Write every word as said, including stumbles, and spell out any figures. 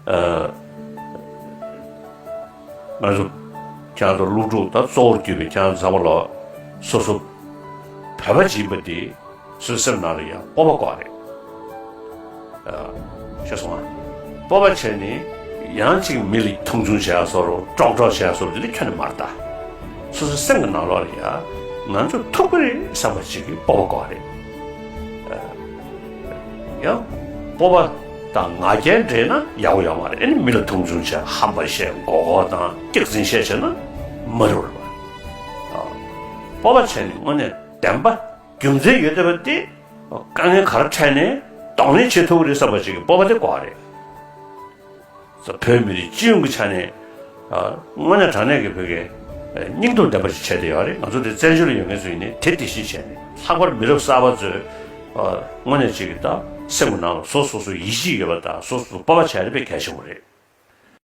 ཨ། ང་ཚོ་ཁྱེད་རང་ཚོ་སློབ་ཕྲུག་དང་གཙོ་བོར་གྱུར་པའི་ཁྱེད་རང་ཚོ་ཚང་མ་ལ་སོ་སོ་བོད་པ་ཅིག་ཡིན་པ་དེ་སོ་སོའི་སེམས་ནང་ལ་ཡང་སྤོབས་པ་དགོས་རེད། ཨ། ཤེས་སོང་ང་། སྤོབས་པ་བྱས་ནས་ཡང་ཅིག་མི་ལ་མཐོང་ཆུང་བྱས་སོ་རུ་ཀྲོག་ཀྲོག་བྱས་སོ་རུ་དེ་ནི་ཁྱོན་ནས་མ་རེད་ད། སོ་སོའི་སེམས་ཀྱི་ནང་ལོགས་ལ་ཡང་ང་ཚོ་ཐུབ་ཀྱི་རེད་བསམ་པ་ཅིག་གི་སྤོབས་པ་དགོས་རེད། ཨ། ཡང་སྤོབས་པ་དང་ང་རྒྱལ་འདྲེས་ན་ཡག་པོ་ཡོད་མ་རེད། ཨ་ནི་མི་ལ་མཐོང་ཆུང་བྱས་ཧམ་པ་བཤད་མགོ་སྐོར་དང་སྐྱག་རྫུན་བཤད་བྱས་ན་མ་རུང་བ། ཨ། སྤོབས་པ་བྱས་ནས་དངོས་གནས་བདེན་པ་རྒྱུ་མཚན་ཡོད་བསྡད་པ་དེ་དཀའ་ངལ་ག་རེ་འཕྲད་ནས་གདོང་ལེན་བྱེད་ཐུབ་ཀྱི་རེད་བསམ་པ་ཅིག་གི་སྤོབས་པ་དེ་དགོས་རེད། བོད་མི་རིགས་སྤྱི་ཡོངས་ཀྱི་ཆ་ནས། ཨ། དངོས་གནས་དྲང་གནས་ཀྱི་བོད་ཀྱི་སྙིང་སྟོབས་ལྡན་པ་ཞིག་བྱས་བསྡད་ཡོད་རེད། ང་ཚོ་དེ་བཙན་བྱོལ་ལ་ཡོད་མཁན་ཚོ་ཡིན་ནའི་དེ་དེ་བཞིན་བྱས་ནས་ལྷག་པར་མི་རབས་གསར་པ་ཚོས། ཨ། དངོས་གནས་ཅིག་གི་ད་སེམས་ཀྱི་ནང་ལ་སོ་སོ་སོ་ཡིད་ཆེས་ཡོད་པ་དང་སོ་སོ་སྤོབས་པ་བྱས་ནས་དཔེ་གལ་ཆེན་པོ་རེད།